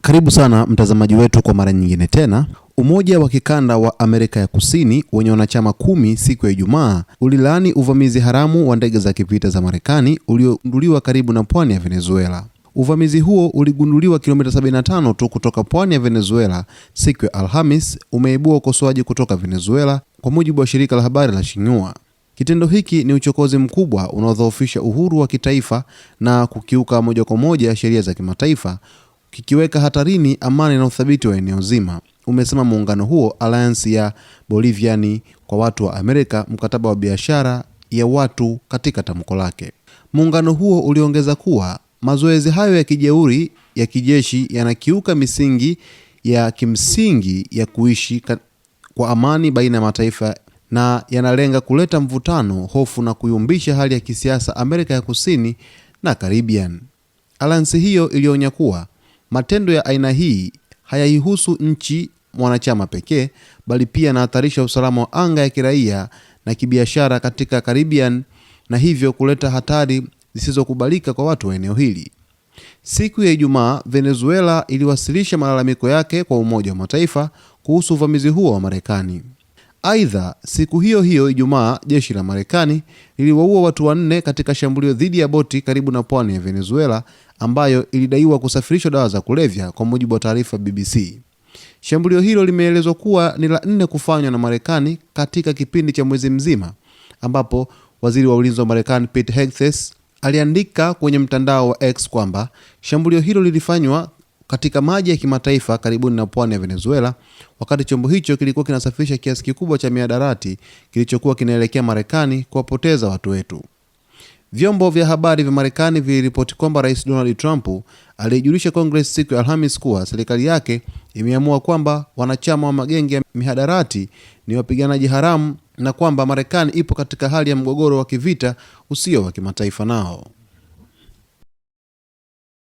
Karibu sana mtazamaji wetu kwa mara nyingine tena. Umoja wa Kikanda wa Amerika ya Kusini wenye wanachama 10 siku ya Ijumaa ulilaani uvamizi haramu wa ndege za kivita za Marekani uliogunduliwa karibu na pwani ya Venezuela. Uvamizi huo uligunduliwa kilomita 75 tu kutoka pwani ya Venezuela siku ya Alhamis, umeibua ukosoaji kutoka Venezuela, kwa mujibu wa shirika la habari la Xinhua. Kitendo hiki ni uchokozi mkubwa unaodhoofisha uhuru wa kitaifa na kukiuka moja kwa moja sheria za kimataifa, kikiweka hatarini amani na uthabiti wa eneo zima, umesema muungano huo, Alliance ya Boliviani kwa watu wa Amerika, mkataba wa biashara ya watu, katika tamko lake. Muungano huo uliongeza kuwa mazoezi hayo ya kijeuri ya kijeshi yanakiuka misingi ya kimsingi ya kuishi kwa amani baina ya mataifa na yanalenga kuleta mvutano, hofu na kuyumbisha hali ya kisiasa Amerika ya Kusini na Caribbean. Alliance hiyo ilionya kuwa matendo ya aina hii hayaihusu nchi mwanachama pekee, bali pia yanahatarisha usalama wa anga ya kiraia na kibiashara katika Caribbean na hivyo kuleta hatari zisizokubalika kwa watu wa eneo hili. Siku ya Ijumaa, Venezuela iliwasilisha malalamiko yake kwa Umoja wa Mataifa kuhusu uvamizi huo wa Marekani. Aidha, siku hiyo hiyo Ijumaa, jeshi la Marekani liliwaua watu 4 katika shambulio dhidi ya boti karibu na pwani ya Venezuela ambayo ilidaiwa kusafirishwa dawa za kulevya, kwa mujibu wa taarifa BBC. Shambulio hilo limeelezwa kuwa ni la 4 kufanywa na Marekani katika kipindi cha mwezi mzima, ambapo waziri wa ulinzi wa Marekani Pete Hegseth aliandika kwenye mtandao wa X kwamba shambulio hilo lilifanywa katika maji ya kimataifa karibuni na pwani ya Venezuela, wakati chombo hicho kilikuwa kinasafirisha kiasi kikubwa cha mihadarati kilichokuwa kinaelekea Marekani kuwapoteza watu wetu. Vyombo vya habari vya Marekani viliripoti kwamba Rais Donald Trump aliijulisha Congress siku ya Alhamis kuwa serikali yake imeamua kwamba wanachama wa magenge ya mihadarati ni wapiganaji haramu na kwamba Marekani ipo katika hali ya mgogoro wa kivita usio wa kimataifa nao.